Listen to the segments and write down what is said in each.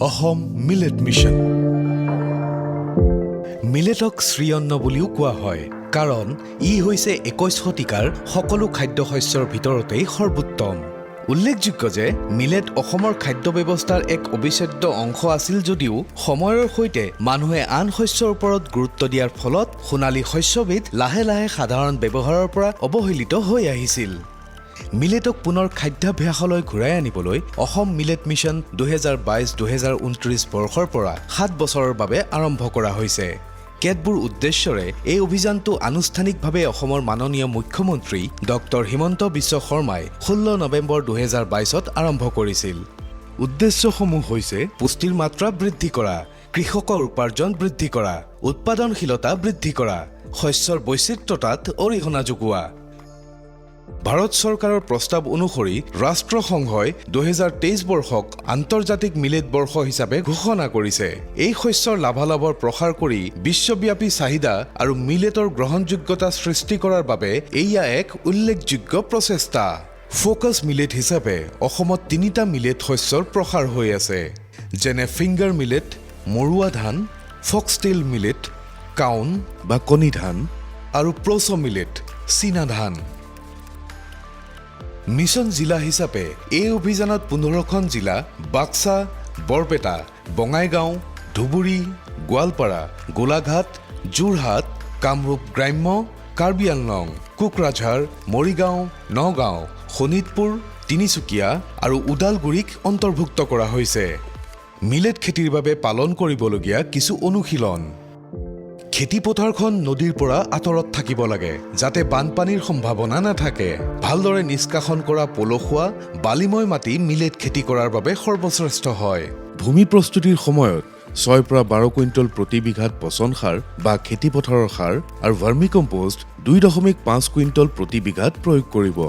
Assam millet mission. মিলেটক শ্ৰীঅন্ন বুলিও কোৱা হয়, কাৰণ ই হৈছে 21 শতিকাৰ সকলো খাদ্য শস্যৰ ভিতৰতেই সৰ্বোত্তম। উল্লেখযোগ্য যে মিলেট অসমৰ খাদ্য ব্যৱস্থাৰ এক অবিচ্ছেদ্য অংশ আছিল যদিও সময়ৰ সৈতে মানুহে আন শস্যৰ ওপৰত গুৰুত্ব দিয়াৰ ফলত সোণালী শস্যবিধ লাহে লাহে সাধাৰণ ব্যৱহাৰৰ পৰা অৱহেলিত হৈ আহিছিল। মিলেটক পুনৰ খাদ্যাভ্যাসলৈ ঘূৰাই আনিবলৈ অসম মিলেট মিছন 2022-2029 বৰ্ষৰ পৰা 7 বছৰৰ বাবে আৰম্ভ কৰা হৈছে। কেতবোৰ উদ্দেশ্যৰে এই অভিযানটো আনুষ্ঠানিকভাৱে অসমৰ মাননীয় মুখ্যমন্ত্ৰী ডক্টৰ হিমন্ত বিশ্ব শৰ্মাই 16 নৱেম্বৰ 2022ত আৰম্ভ কৰিছিল। উদ্দেশ্যসমূহ হৈছে পুষ্টিৰ মাত্ৰা বৃদ্ধি কৰা, কৃষকৰ উপাৰ্জন বৃদ্ধি কৰা, উৎপাদনশীলতা বৃদ্ধি কৰা, শস্যৰ বৈচিত্ৰতাত অৰিহণা যোগোৱা। ভাৰত চৰকাৰৰ প্ৰস্তাৱ অনুসৰি ৰাষ্ট্ৰসংঘই 2023 বৰ্ষক আন্তৰ্জাতিক মিলেট বৰ্ষ হিচাপে ঘোষণা কৰিছে। এই শস্যৰ লাভালাভৰ প্ৰসাৰ কৰি বিশ্বব্যাপী চাহিদা আৰু মিলেটৰ গ্ৰহণযোগ্যতা সৃষ্টি কৰাৰ বাবে এয়া এক উল্লেখযোগ্য প্ৰচেষ্টা। ফ'কাছ মিলেট হিচাপে অসমত তিনিটা মিলেট শস্যৰ প্ৰসাৰ হৈ আছে, যেনে ফিংগাৰ মিলেট মৰুৱা ধান, ফক্সটেইল মিলেট কাউন বা কণী ধান আৰু প্ৰছ মিলেট চীনা ধান। মিছন জিলা হিচাপে এই অভিযানত 15খন জিলা বাক্সা, বৰপেটা, বঙাইগাঁও, ধুবুৰী, গোৱালপাৰা, গোলাঘাট, যোৰহাট, কামৰূপ গ্ৰাম্য, কাৰ্বি আংলং, কোকৰাঝাৰ, মৰিগাঁও, নগাঁও, শোণিতপুৰ, তিনিচুকীয়া আৰু ওদালগুৰিক অন্তৰ্ভুক্ত কৰা হৈছে। মিলেট খেতিৰ বাবে পালন কৰিবলগীয়া কিছু অনুশীলন। খেতিপথাৰখন নদীৰ পৰা আঁতৰত থাকিব লাগে, যাতে বানপানীৰ সম্ভাৱনা নাথাকে। ভালদৰে নিষ্কাশন কৰা পলসুৱা বালিময় মাটি মিলেট খেতি কৰাৰ বাবে সৰ্বশ্ৰেষ্ঠ হয়। ভূমি প্ৰস্তুতিৰ সময়ত 6ৰ পৰা 12 কুইণ্টল প্ৰতি বিঘাত পচন সাৰ বা খেতিপথাৰৰ সাৰ আৰু ভাৰ্মি কম্প'ষ্ট 2.5 কুইণ্টল প্ৰতি বিঘাত প্ৰয়োগ কৰিব।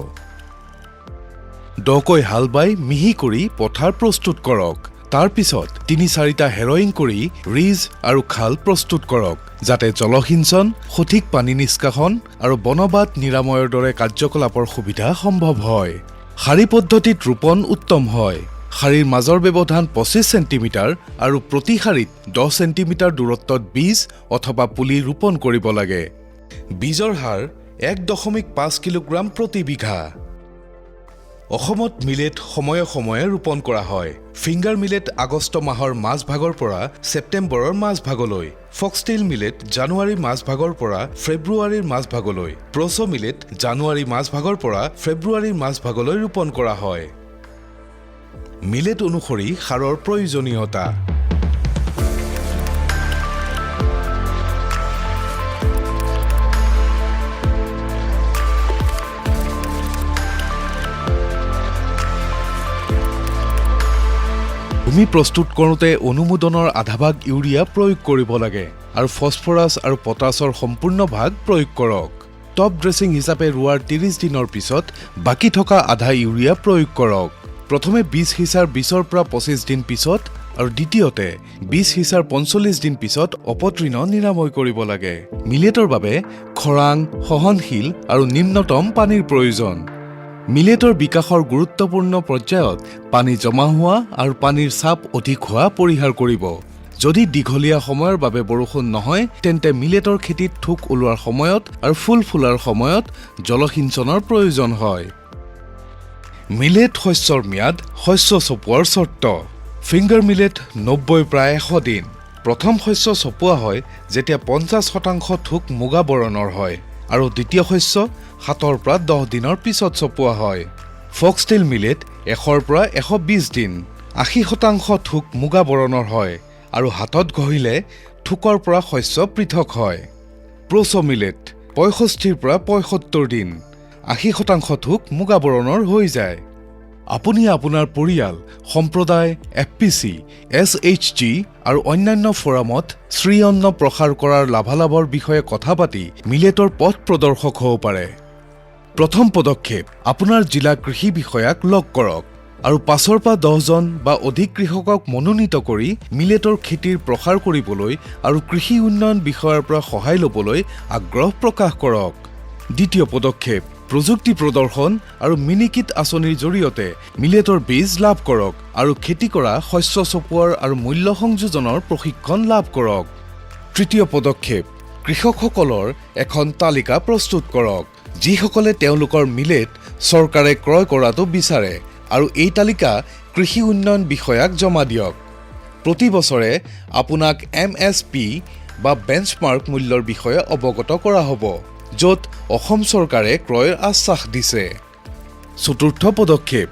দকৈ হাল বাই মিহি কৰি পথাৰ প্ৰস্তুত কৰক। তাৰ পিছত তিনি চাৰিটা হেৰয়িং কৰি ৰিজ আৰু খাল প্ৰস্তুত কৰক, যাতে জলসিঞ্চন, সঠিক পানী নিষ্কাশন আৰু বনবাত নিৰাময়ৰ দৰে কাৰ্যকলাপৰ সুবিধা সম্ভৱ হয়। শাৰী পদ্ধতিত ৰোপণ উত্তম হয়। শাৰীৰ মাজৰ ব্যৱধান 25 চেণ্টিমিটাৰ আৰু প্ৰতি শাৰীত 10 চেণ্টিমিটাৰ দূৰত্বত বীজ অথবা পুলি ৰোপণ কৰিব লাগে। বীজৰ হাৰ 1.5 কিলোগ্ৰাম প্ৰতি বিঘা। অসমত মিলেট সময়ে সময়ে ৰোপণ কৰা হয়। ফিংগাৰ মিলেট আগষ্ট মাহৰ মাজভাগৰ পৰা ছেপ্টেম্বৰৰ মাজভাগলৈ, ফক্সটেইল মিলেট জানুৱাৰীৰ মাজভাগৰ পৰা ফেব্ৰুৱাৰীৰ মাজভাগলৈ, প্ৰছ মিলেট জানুৱাৰীৰ মাজভাগৰ পৰা ফেব্ৰুৱাৰীৰ মাজভাগলৈ ৰোপণ কৰা হয়। মিলেট অনুসৰি সাৰৰ প্ৰয়োজনীয়তা। ভূমি প্ৰস্তুত কৰোঁতে অনুমোদনৰ আধাভাগ ইউৰিয়া প্ৰয়োগ কৰিব লাগে আৰু ফছফৰাছ আৰু পটাছৰ সম্পূৰ্ণ ভাগ প্ৰয়োগ কৰক। টপ ড্ৰেছিং হিচাপে ৰোৱাৰ 30 দিনৰ পিছত বাকী থকা আধা ইউৰিয়া প্ৰয়োগ কৰক। প্ৰথমে বীজ সিঁচাৰ 20ৰ পৰা 25 দিন পিছত আৰু দ্বিতীয়তে বীজ সিঁচাৰ 45 দিন পিছত অপতৃণ নিৰাময় কৰিব লাগে। মিলেটৰ বাবে খৰাং সহনশীল আৰু নিম্নতম পানীৰ প্ৰয়োজন। মিলেটৰ বিকাশৰ গুৰুত্বপূৰ্ণ পৰ্যায়ত পানী জমা হোৱা আৰু পানীৰ চাপ অধিক হোৱা পৰিহাৰ কৰিব। যদি দীঘলীয়া সময়ৰ বাবে বৰষুণ নহয়, তেন্তে মিলেটৰ খেতিত থোক ওলোৱাৰ সময়ত আৰু ফুল ফুলাৰ সময়ত জলসিঞ্চনৰ প্ৰয়োজন হয়। মিলেট শস্যৰ ম্যাদ, শস্য চপোৱাৰ চৰ্ত। ফিংগাৰ মিলেট 90ৰ পৰা 100 দিন। প্ৰথম শস্য চপোৱা হয় যেতিয়া 50% থোক মুগা বৰণৰ হয় আৰু দ্বিতীয় শস্য 7ৰ পৰা 10 দিনৰ পিছত চপোৱা হয়। ফক্সটেইল মিলেট 100ৰ পৰা 120 দিন। 80% থোক মুগা বৰণৰ হয় আৰু হাতত ঘঁহিলে থোকৰ পৰা শস্য পৃথক হয়। প্ৰছ মিলেট 65ৰ পৰা 75 দিন। 80% থোক মুগা বৰণৰ হৈ যায়। আপুনি আপোনাৰ পৰিয়াল, সম্প্ৰদায়, এফপিচি, এছএইচজি আৰু অন্যান্য ফ'ৰামত শ্ৰীঅন্ন প্ৰসাৰ কৰাৰ লাভালাভৰ বিষয়ে কথা পাতি মিলেটৰ পথ প্ৰদৰ্শক হ'ব পাৰে। প্ৰথম পদক্ষেপ, আপোনাৰ জিলা কৃষি বিষয়াক লগ কৰক আৰু 5ৰ পৰা 10জন বা অধিক কৃষকক মনোনীত কৰি মিলেটৰ খেতিৰ প্ৰসাৰ কৰিবলৈ আৰু কৃষি উন্নয়ন বিষয়াৰ পৰা সহায় ল'বলৈ আগ্ৰহ প্ৰকাশ কৰক। দ্বিতীয় পদক্ষেপ, প্ৰযুক্তি প্ৰদৰ্শন আৰু মিনিকিট আঁচনিৰ জৰিয়তে মিলেটৰ বীজ লাভ কৰক আৰু খেতি কৰা, শস্য চপোৱাৰ আৰু মূল্য সংযোজনৰ প্ৰশিক্ষণ লাভ কৰক। তৃতীয় পদক্ষেপ, কৃষকসকলৰ এখন তালিকা প্ৰস্তুত কৰক যিসকলে তেওঁলোকৰ মিলেট চৰকাৰে ক্ৰয় কৰাটো বিচাৰে আৰু এই তালিকা কৃষি উন্নয়ন বিষয়াক জমা দিয়ক। প্ৰতি বছৰে আপোনাক এমএছপি বা বেঞ্চমাৰ্ক মূল্যৰ বিষয়ে অৱগত কৰা হ'ব, য'ত অসম চৰকাৰে ক্ৰয়ৰ আশ্বাস দিছে। চতুৰ্থ পদক্ষেপ,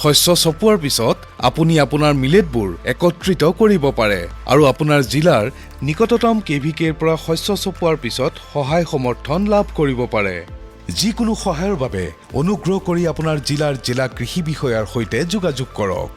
শস্য চপোৱাৰ পিছত আপুনি আপোনাৰ মিলেটবোৰ একত্ৰিত কৰিব পাৰে আৰু আপোনাৰ জিলাৰ নিকটতম কেভিকেৰ পৰা শস্য চপোৱাৰ পিছত সহায় সমৰ্থন লাভ কৰিব পাৰে। যিকোনো সহায়ৰ বাবে অনুগ্ৰহ কৰি আপোনাৰ জিলাৰ জিলা কৃষি বিষয়াৰ সৈতে যোগাযোগ কৰক।